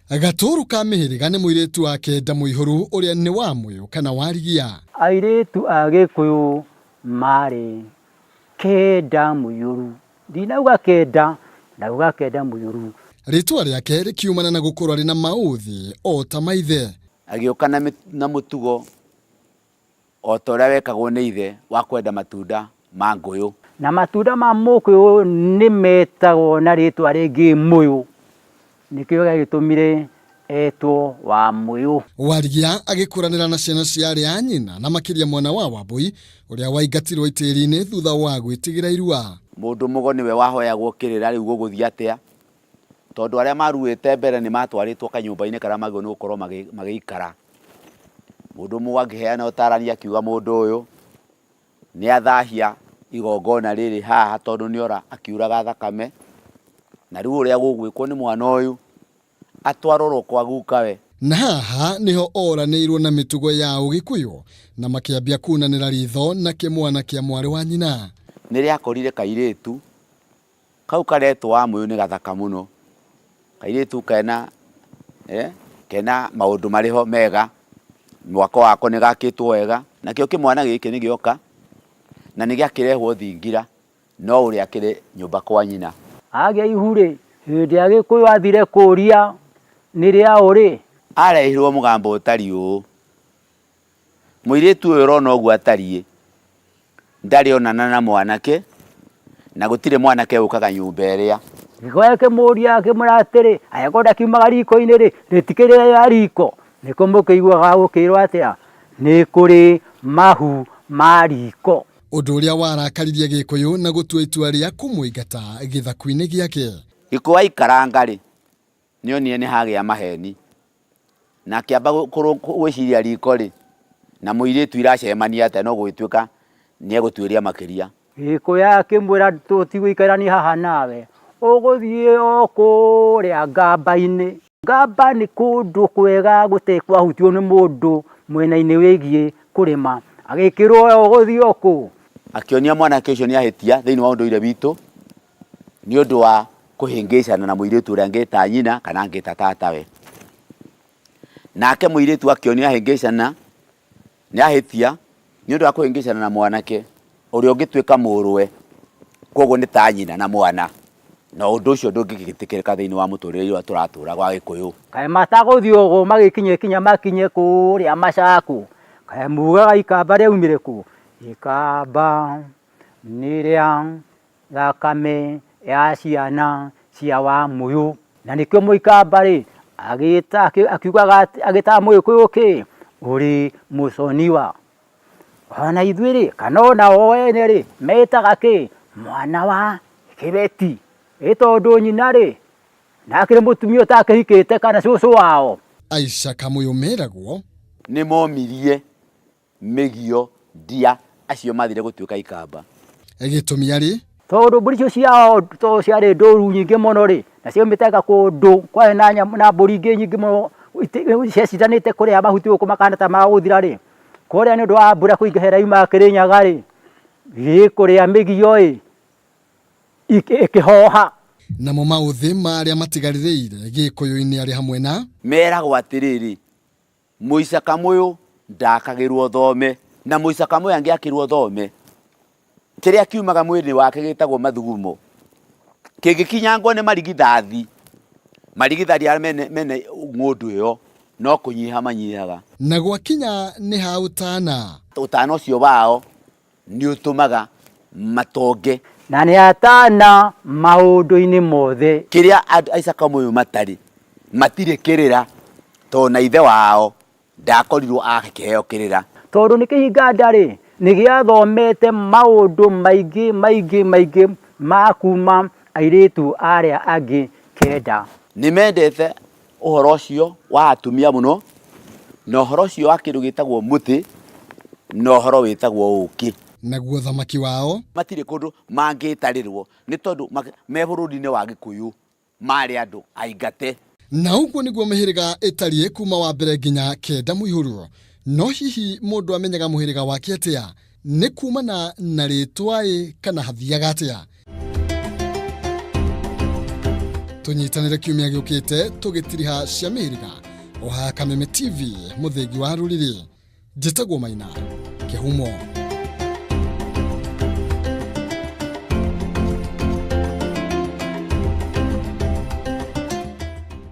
Gatũrũ ka mĩhĩrĩga nĩ mũirĩtu wa kenda mũihũru ũrĩa nĩ wa Mũyũ kana Warigia. Airĩtu a Gĩkũyũ marĩ kenda mũiyũru. Ndinauga kenda, ndauga kenda mũiyũru. Rĩtwa rĩake rĩkiumana na gũkorwo arĩ na maũthĩ o ta ma ithe. Agĩũka na mũtugo o ta ũrĩa wekagwo nĩ ithe wa kwenda matunda ma ngũyũ. Na matunda ma mũkũyũ nĩ metagwo na rĩtwa rĩngĩ mũyũ, nĩkĩo gĩagĩtũmire etwo Wamũyũ. Warigia agĩkũranĩra na ciana cia arĩa a nyina na makĩria mwana wa Wambũi ũrĩa waingatirwo itĩri-inĩ thutha wa gwĩtigĩra irua. Mũndũ mũgo nĩwe wahoyagwo kĩrĩra rĩu gũgũthiĩ atĩa, tondũ arĩa maruĩte mbere nĩ matwarĩtwo kanyũmba-inĩ karĩa magĩrĩirwo nĩ gũkorwo magĩikara. Mũndũ ũmwe akĩheana ũtarani akiuga mũndũ ũyũ nĩ athahia igongona rĩrĩ haha tondũ nĩ ora akiuraga thakame, na rĩu ũrĩa gũgwĩkwo nĩ mwana ũyũ atwarwo kwa gukawe. Na haha nĩho oranĩirwo na mĩtugo ya Ũgĩkũyũ na makĩambia kunanĩra ritho na kĩmwana kĩa mwarĩ wa nyina. Nĩ rĩakorire kairĩtu kau karetwo Wamũyũ nĩ gathaka mũno, kairĩtu kena kena maũndũ marĩ ho mega, mwako wako nĩ gakĩtwo wega, nakĩo kĩmwana gĩkĩ nĩ gĩoka na nĩ gĩakĩrehwo thingira no ũrĩa kĩrĩ nyũmba kwa nyina. Agĩa ihu-rĩ, hĩndĩ ya Gĩkũyũ athire kũria nĩ rĩaũ-rĩ. Arehirwo mũgambo ũtariĩ ũũ, mũirĩtu ũyũ ũrona ũguo atariĩ, ndarĩ onana na mwanake na gũtirĩ mwanake ũkaga nyũmba ĩrĩa. Gĩkũyũ akĩmũria akĩmwĩra atĩrĩ, angĩkorwo ndakiumaga riko-inĩ rĩ, rĩtikĩrĩ rĩa riko? Nĩkĩo mũkĩiguaga gũkĩrwo atĩa, nĩ kũrĩ mahu ma riko. Ũndũ ũrĩa warakaririe Gĩkũyũ na gũtua itua rĩa kũmũingata gĩthaku-inĩ gĩake. Gĩkũyũ aikaranga rĩ, nĩ onire nĩ hagĩa maheni. Na akĩamba gwĩciria riko rĩ, na mũirĩtu iracemania atĩa, no gũgĩtuĩka nĩ egũtuĩria makĩria. Gĩkũyũ akĩmwĩra tũtigũikarania haha nawe, ũgũthiĩ o kũrĩa ngamba-inĩ. Ngamba nĩ kũndũ kwega gũtarĩ kwahutio nĩ mũndũ mwena-inĩ wĩgiĩ kũrĩma. Agĩkĩrwo ũgũthiĩ o kũ? Akĩonia mwanake ũcio nĩ ahĩtia thĩinĩ wa ũndũire witũ nĩ ũndũ wa kũhĩngĩcana na mũirĩtu ũrĩa angĩta nyina kana angĩta tatawe. Nake mũirĩtu akĩonio ahĩngĩcana nĩ ahĩtia nĩ ũndũ wa kũhĩngĩcana na mwanake ũrĩa ũngĩtuĩka mũrũwe, koguo nĩ ta nyina na mwana, na ũndũ ũcio ndũngĩgĩtĩkĩrĩka thĩinĩ wa mũtũrĩre ũrĩa tũratũra wa Gĩkũyũ. Kaĩ matagũthiĩ ũguo magĩkinye kinya makinye kũrĩa Macaku, kaĩ mugaga ikamba rĩaumire kũ? Ikamba nĩ rĩa thakame ya ciana cia Wamũyũ. Na nĩkĩo Mũikamba-rĩ, agĩta akiugaga agĩtaga Mũgĩkũyũ kĩ? Ũrĩ mũconiwa. Ona ithuĩ-rĩ, kana ona o ene-rĩ, metaga kĩ? Mwana wa kĩbeti. Ĩ tondũ nyina-rĩ, ndakĩrĩ mũtumia ũtakĩhikĩte kana cũcũ wao. Aisha Kamũyũ meragwo. Nĩ momirie mĩgio ndia acio mathire gũtuĩka ikamba. Gĩtũmi arĩ. Tondũ mbũri icio ciao tondũ ciarĩ ndũru nyingĩ mũno rĩ, na ciaumĩte kũndũ kwarĩ na nyamũ na mbũri ingĩ nyingĩ mũno ciacindanĩte kũrĩa mahuti gũkũ makahana ta magũthira rĩ, kũrĩa nĩ ũndũ wa mbura kũingĩha ĩrĩa yumaga Kĩrĩnyaga rĩ, ĩkũrĩa mĩgio ĩ, ĩkĩhoha. Namo maũthĩ ma arĩa matigarĩrĩire Gĩkũyũ-inĩ arĩ hamwe na. Meragwo atĩrĩrĩ, Mũica Kamũyũ ndakagĩrwo thome, na Mũica Kamũyũ angĩakĩrwo thome, kĩrĩa kiumaga mwĩrĩ wake gĩtagwo mathugumo, kĩngĩkinyangwo nĩ marigithathi, marigithathi arĩa mene ng'ũndũ ĩyo no kũnyiha manyihaga. Na gwakinya nĩ ha ũtana. Ũtana ũcio wao nĩ ũtũmaga matonge. Na nĩ atana maũndũ-inĩ mothe. Kĩrĩa andũ a Isaaka Kamũyũ matarĩ, matirĩ kĩrĩra, tondũ na ithe wao ndakorirwo akĩheo kĩrĩra. Tondũ nĩ kĩhinga nda-rĩ, nĩ gĩathomete maũndũ maingĩ maingĩ maingĩ ma kuma airĩtu arĩa angĩ kenda. Nĩ mendete ũhoro ũcio wa atumia mũno, na ũhoro ũcio wa kĩndũ gĩtagwo mũtĩ, na ũhoro wĩtagwo ũkĩ. Naguo thamaki wao. Matirĩ kũndũ mangĩtarĩrwo nĩ tondũ me bũrũri-inĩ wa Gĩkũyũ marĩ andũ aingate. Na ũguo nĩguo mĩhĩrĩga ĩtariĩ kuma wa mbere nginya kenda mũihũru. No hihi mũndũ amenyaga mũhĩrĩga wake atĩa? Nĩ kumana na rĩtwa ĩ kana hathiaga atĩa? Tũnyitanĩre kiumia gĩũkĩte tũgĩtiriha cia mĩhĩrĩga o haha Kameme TV, mũthĩgi wa rũrĩrĩ. Njĩtagwo Maina Kĩhumo.